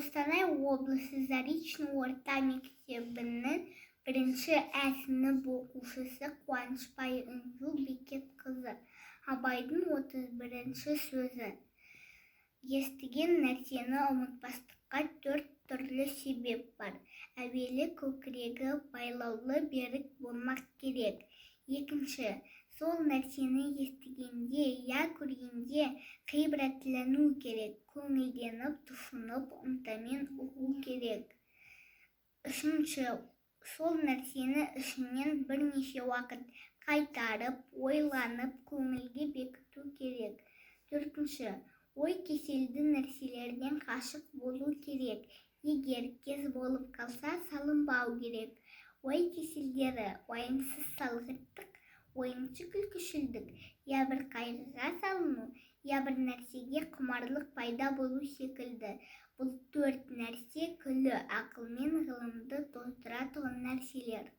Қостанай облысы Заречный орта мектебінің бірінші ә сынып оқушысы Қуанышбай Інжу Бекетқызы. Абайдың 31-ші сөзі. Естіген нәрсені ұмытпастыққа төрт түрлі себеп бар. Әуелі көкірегі байлаулы, берік болмақ керек. Екінші, сол нәрсені естігенде я көргенде ғибрәтлену керек, көңілденіп, тұшынып, ынтамен ұғу керек. Үшінші, сол нәрсені ішіңнен бірнеше уақыт қайтарып, ойланып, көңілге бекіту керек. Төртінші, ой кеселді нәрселерден қашық болу керек. Егер кез болып қалса, салынбау керек. Ой кеселдері: уайымсыз салғырттық, ойыншы күлкішілдік, я бір қайғыға салыну, я бір нәрсеге құмарлық пайда болу секілді. Бұл төрт нәрсе күллі ақыл мен ғылымды тоздыратұғын нәрселер.